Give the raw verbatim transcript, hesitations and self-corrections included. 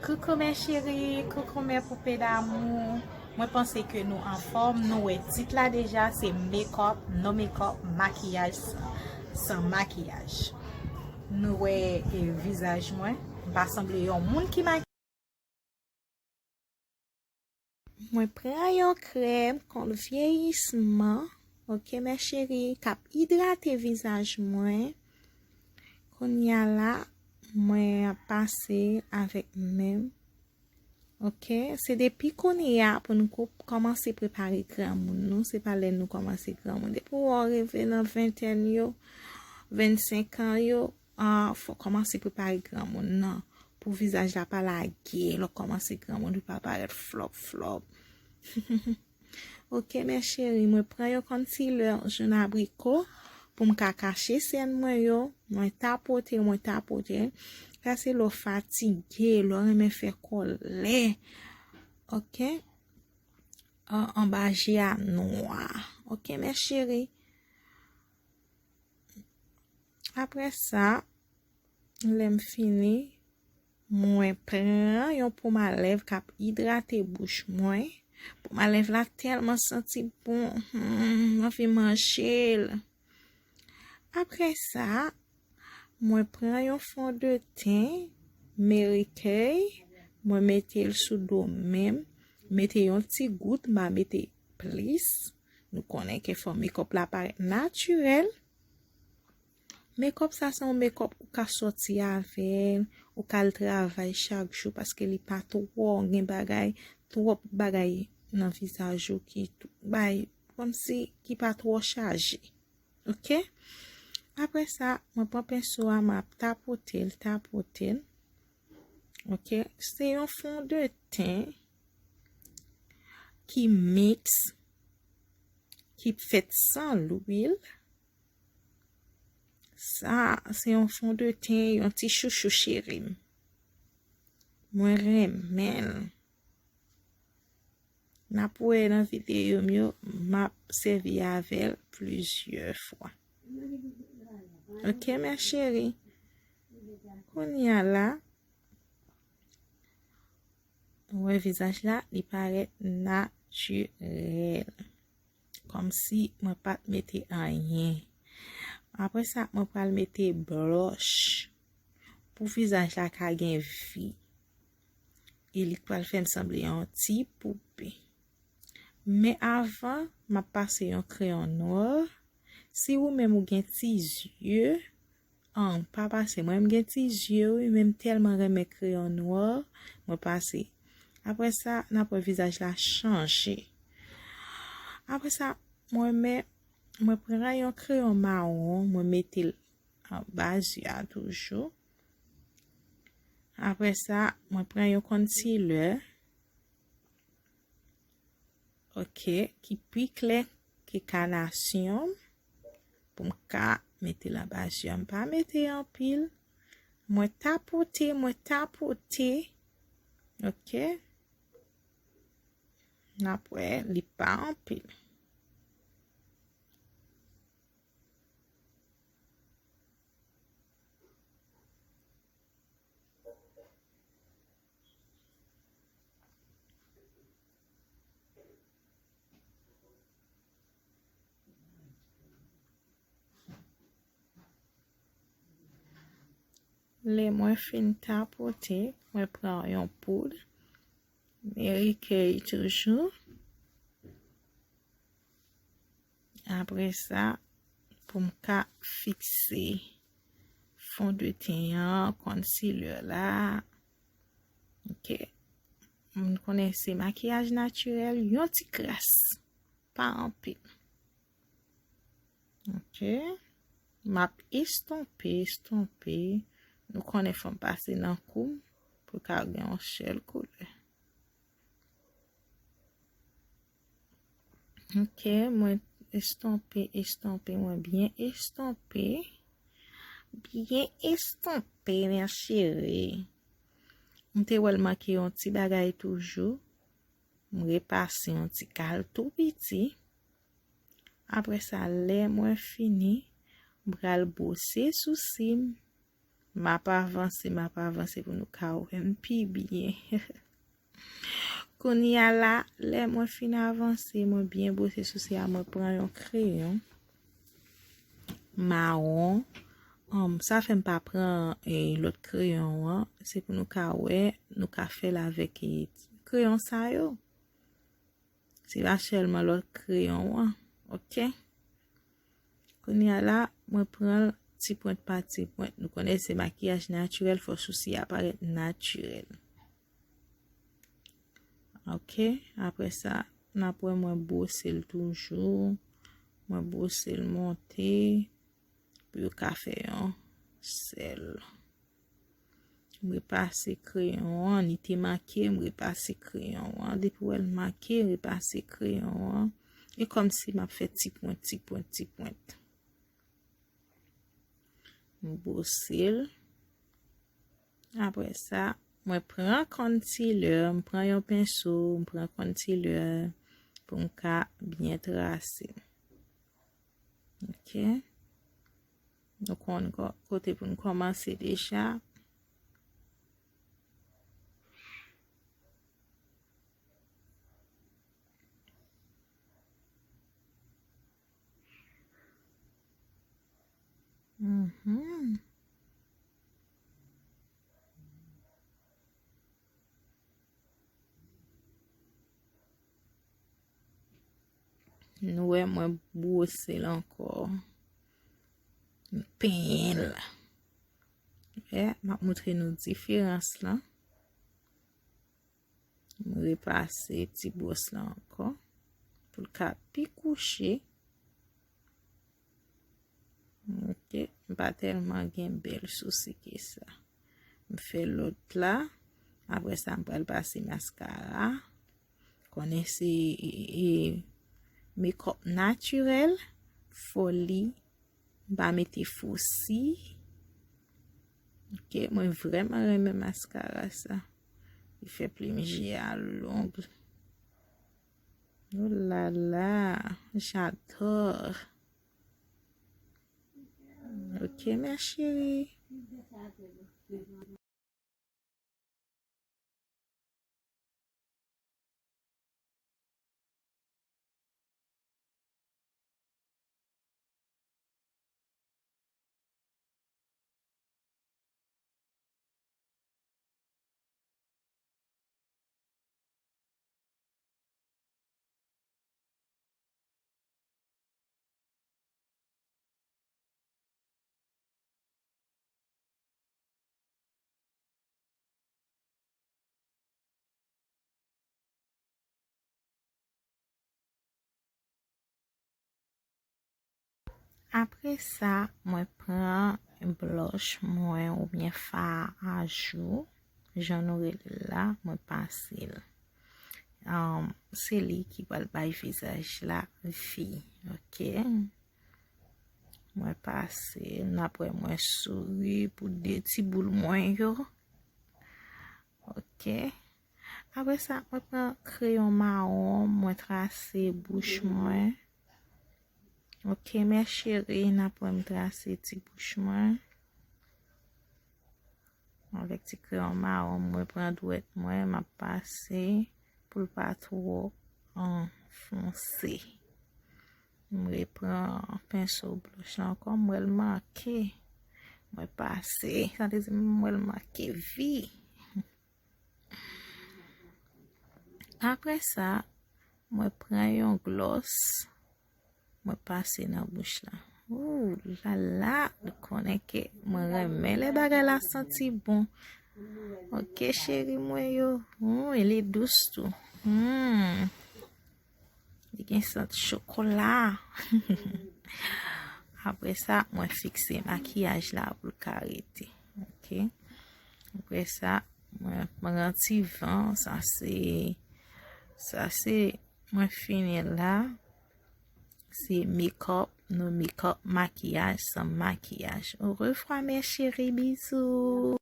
Coucou mes chéris, coucou mes poupées d'amour. Mwen panse ke nou anfòm, nou wè tit la deja, se makeup, no makeup, makiyaj san, san makiyaj. Nou wè e, vizaj mwen, m pa sanble yon moun ki makiye. Mwen pran yon krèm kont vyeyisman, oke mes chéris, k ap idrate vizaj mwen. Kounye a la, mwen ap pase avèk men m. Oke, se depi kounye a pou nou ko- kòmanse prepare granmoun nou, se pa lè nou kòmanse granmoun. Depi w rive nan ventèn yo, vennsenk an yo, ah, fò kòmanse prepare granmoun nan. Pou vizaj la pa lage, lè w kòmanse granmoun, pou l pa parèt flòp, flòp. Oke mes chéris, mwen pran yon concealer jaune abricot pou m ka kache sèn mwen yo. Mwen tapote, mwen tapote. Sa se lè w fatige, lè w renmen fè kòlè. Oke? An, anba je a nwa. Oke mes chéris. Apre sa, lè m fini, mwen pran yon pòmalèv k ap idrate bouch mwen. Pòmalèv la tèlman santi bon, hmm, m anvi manje l. Apre sa, mwen pran yon fondeten Mary Kay, mwen mete l sou do men m, mete yon ti gout, m pa mete plis. Nou konnen ke fò makeup la parèt natirèl. Makeup sa se yon makeup ou ka sòti avè l, ou ka al travay chak jou paske li pa twò gen bagay, twòp bagay nan vizaj ou ki tou- bay, kòmsi ki pa twò chaje. Oke? Apre sa, mwen pran penso a, m ap tapote l, tapote l. Oke? Se yon fondeten ki miks, ki fèt san lwil. Sa, se yon fondeten, yon ti chouchou cheri m. Mwen renmen l. N ap wè nan videyo m yo, m ap sèvi avè l plizyè fwa. Oke mes chéris. Kounye a la, ou wè vizaj la, li parèt natirèl. Kòmsi mwen pa t mete anyen. Apre sa, mwen pral mete blush pou vizaj la ka gen vi. E li pral fè m sanble yon ti poupe. Men avan, m ap pase yon kreyon nwa. Si ou menm ou gen ti zye, an, pa pase. Mwen, m gen ti zye, wi, men m tèlman renmen kreyon nwa, mwen pase. Apre sa, n ap wè vizaj la chanje. Apre sa, mwen, men, mwen pran yon kreyon mawon, mwen mete l anba zye a toujou. Apre sa, mwen pran yon concealer, oke, ki pi klè ke kanasyon m, pou m ka mete l anba zye a. M pa mete anpil. Mwen tapote, mwen tapote, oke. N ap wè, li pa anpil. Lè mwen fin tapote, mwen pran yon poud. Mary Kay toujou. Apre sa, pou m ka fikse fondeten an, concealer la. Oke. Moun konnen se makiyaj natirèl, yon ti kras. Pa anpil. Oke. M ap estonpe, estonpe. Nou konnen fò m pase nan kou m pou l ka gen yon sèl koulè. Oke, mwen estonpe, estonpe, mwen byen estonpe. Byen estonpe, mes chéris. M te wè l manke yon ti bagay toujou. M repase yon ti kal tou piti. Apre sa, lè mwen fini, m pral bwose sousi m. M ap avanse, m ap avanse pou nou ka wè m pi byen. Kounye a la, lè mwen fin avanse, mwen byen bwose sousi a, mwen pran yon kreyon mawon. Um, sa fè m pa pran, eh, lòt kreyon an. Se pou nou ka wè, nou ka fè l avèk, eh, kreyon sa yo. Se pa sèlman lòt kreyon an, oke? Kounye a la, mwen pran l ti pwent pa ti pwent. Nou konnen se makiyaj natirèl, fò sousi a parèt natirèl. Oke, apre sa, n ap wè mwen bwose l toujou. Mwen bwose l monte pou yo ka fè yon sèl. M repase kreyon an, li te manke, m repase kreyon an. Depi w wè l manke, repase kreyon an. E kòmsi m ap fè ti pwent, ti pwent, ti pwent. M bwose l. Apre sa, mwen pran concealer, m pran yon penso, m pran concealer pou m ka byen trase. Oke. Nou konn ko-, kote pou n kòmanse deja. Mhm. Nou wè mwen bwose l ankò. M penyen l. Wè, m ap montre nou diferans lan. M repase ti bwòs la ankò pou l ka pi kouche. Oke, m pa tèlman gen bèl sousi ke sa. M fè lòt la. Apre sa, m pral pase maskara. Konnen se, e, e, makeup natirèl, fò li, m pa mete fousi. Oke, mwen vrèman renmen maskara sa. Li fè plim je a long. Oh là là, j'adore. Ok, ma chérie. Apre sa, mwen pran blush mwen oubyen fard à joues, jan nou rele l la, mwen pase l. Um, se li ki pral bay vizaj la vi, ok? Mwen pase, n ap wè mwen souri pou de ti boul mwen yo. Ok. Apre sa, mwen pran kreyon mawon, mwen trase bouch mwen. Ok, mes chéries, n ap wè m trase ti bouch mwen. Avèk ti kreyon mawon, mwen pran dwèt mwen, m ap pase pou l pa twò anfonse. M repran penso blush la ankò, m wè l manke. Mwen pase, sa vle di m wè l manke vi. Apre sa, mwen pran yon gloss, mwen pase nan bouch la. Ooh la la, nou konnen ke mwen renmen lè bagay la santi bon. Ok, cheri mwen yo. Ooh, e li dous tou. Hmm. Li gen sant chokola. Apre sa, mwen fikse makiyaj la pou l ka rete. Ok. Apre sa, mwen pran ti van. Sa se, sa se, mwen fini la. Se makeup, no makeup, makiyaj san makiyaj. Au revoir, mes chéries, bisous.